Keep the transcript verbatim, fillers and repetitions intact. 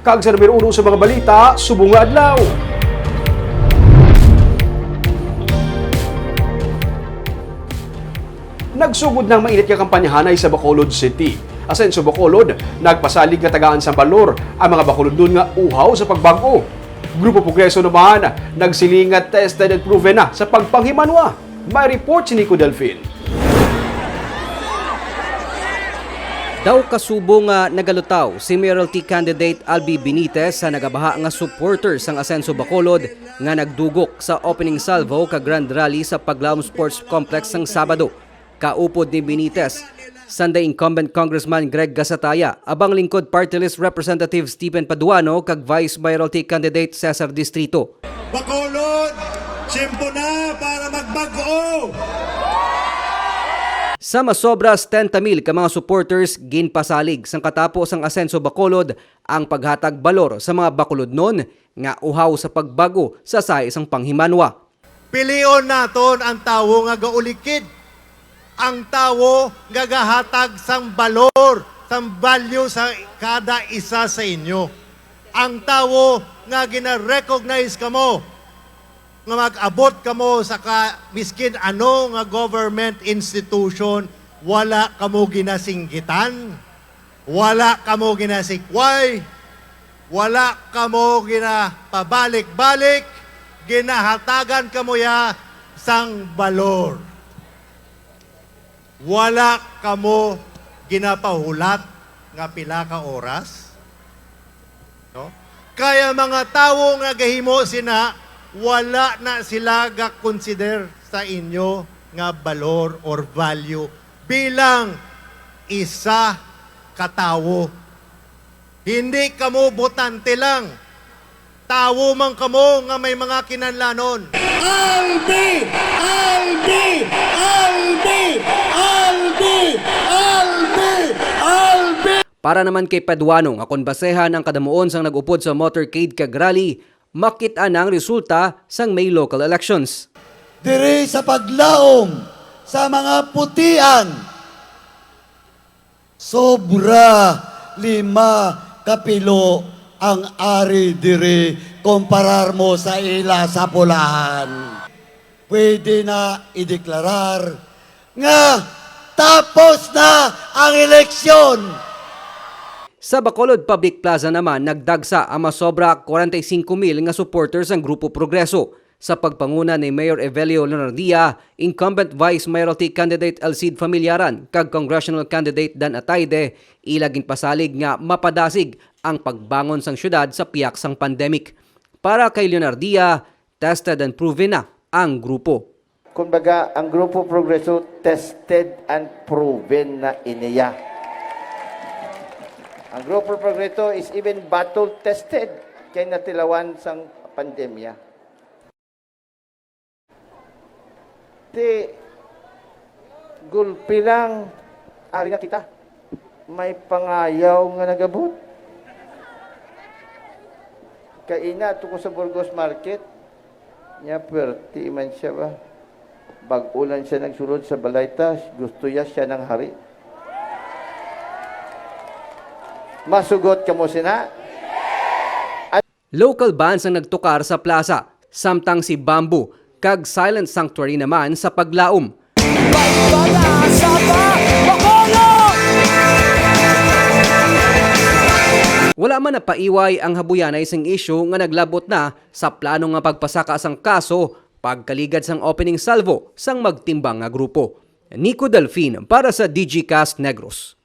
Kag sa numero uno sa mga balita, subong nga adlaw. Nagsugod na ang mainit nga kampanyahanay sa Bacolod City. Asenso Bacolod, nagpasalig nga tagaan sang balor ang mga Bacolodnon nga uhaw sa pagbag-o. Grupo Progreso naman, nagsiling nga tested and proven na sa pagpanghimanwa. May report si Nico Delfin. Daw kasubo nga nagalutaw si Mayoralty candidate Albi Benitez sa nagabaha nga supporter sang Asenso Bacolod nga nagdugok sa opening salvo ka Grand Rally sa Paglaom Sports Complex sang Sabado. Kaupod ni Benitez, Sanday incumbent Congressman Greg Gasataya, Abang Lingkod Party List Representative Stephen Paduano, kag Vice Mayoralty candidate Cesar Distrito. Bacolod, tiyempo na para magbag-o! Sa masobra setenta mil ka mga supporters, ginpasalig sang katapo sang Asenso Bacolod ang paghatag balor sa mga Bacolodnon nga uhaw sa pagbag-o sa sahi sang panghimanwa. Pilion naton ang tawo nga gaulikid, ang tawo nga gahatag sang balor, sang value sa kada isa sa inyo, ang tawo nga gina-recognize kamo nga mag-abot kamo sa ka, miskin ano nga government institution, wala kamo ginasinggitan. Wala kamo ginasikway, wala kamo ginapabalik-balik, ginahatagan kamo ya sang balor. Wala kamo ginapahulat nga pila ka oras, no? Kaya mga tawo nga gahimo sina, wala na sila ga-consider sa inyo nga balor or value bilang isa ka tawo. Hindi kamo botante lang. Tawo man kamo nga may mga kinahanglanon. Albi! Albi! Albi! Albi! Albi! Albi! Para naman kay Paduano nga kon basehan ang kadamuon sang nag-upod sa motorcade kag rally, makit-a na ang resulta sang May local elections. Diri sa paglaom sa mga putian, sobra lima ka pilo ang ari diri kumparar mo sa ila sa pulahan. Pwede na ideklarar nga tapos na ang eleksyon. Sa Bacolod Public Plaza naman, nagdagsa ang masobra kwarenta y singko mil nga supporters sang Grupo Progreso. Sa pagpanguna ni Mayor Evelio Leonardia, incumbent Vice Mayoralty candidate Elcid Familiaran, kag congressional candidate Dan Ataide, ila ginpasalig nga mapadasig ang pagbangon sang siyudad sa pihak sang pandemic. Para kay Leonardia, tested and proven na ang grupo. Kumbaga, ang Grupo Progreso tested and proven na iniya. Ang Grupo Progreso is even battle tested kay natilawan sang pandemya. Ti, gulpi lang, ari na kita. May pangayaw nga nagabot. Kaina to ko sa Burgos Market. Nya, pwerte man siya ba? Bag-o lang siya nagsulod sa balay ta, gusto ya siya nang hari. Masugot kamo sina? Local bands ang nagtukar sa plaza, samtang si Bamboo kag Silent Sanctuary naman sa paglaom. Wala man napaiway ang habuyanay sing isyu nga naglabot na sa plano nga pagpasaka sang kaso pagkaligad sang opening salvo sang magtimbang nga grupo. Nico Delfin para sa Digicast Negros.